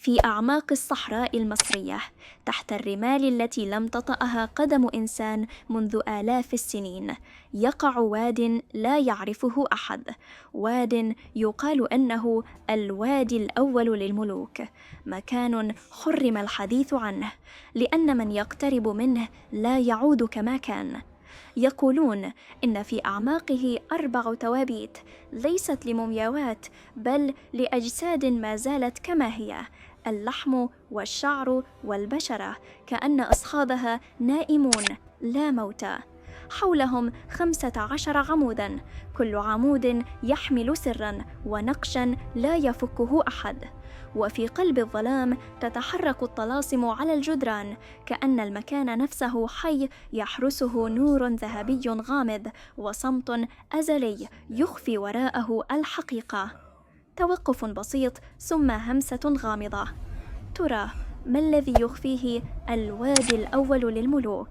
في أعماق الصحراء المصرية، تحت الرمال التي لم تطأها قدم إنسان منذ آلاف السنين، يقع واد لا يعرفه أحد، واد يقال أنه الوادي الأول للملوك، مكان حرم الحديث عنه، لأن من يقترب منه لا يعود كما كان. يقولون إن في أعماقه 4 توابيت ليست لمومياوات، بل لأجساد ما زالت كما هي، اللحم والشعر والبشرة، كأن أصحابها نائمون لا موتى. حولهم 15 عمودا، كل عمود يحمل سرا ونقشا لا يفكه أحد. وفي قلب الظلام تتحرك الطلاسم على الجدران، كأن المكان نفسه حي يحرسه نور ذهبي غامض وصمت أزلي يخفي وراءه الحقيقة. توقف بسيط ثم همسة غامضة. ترى ما الذي يخفيه الوادي الأول للملوك؟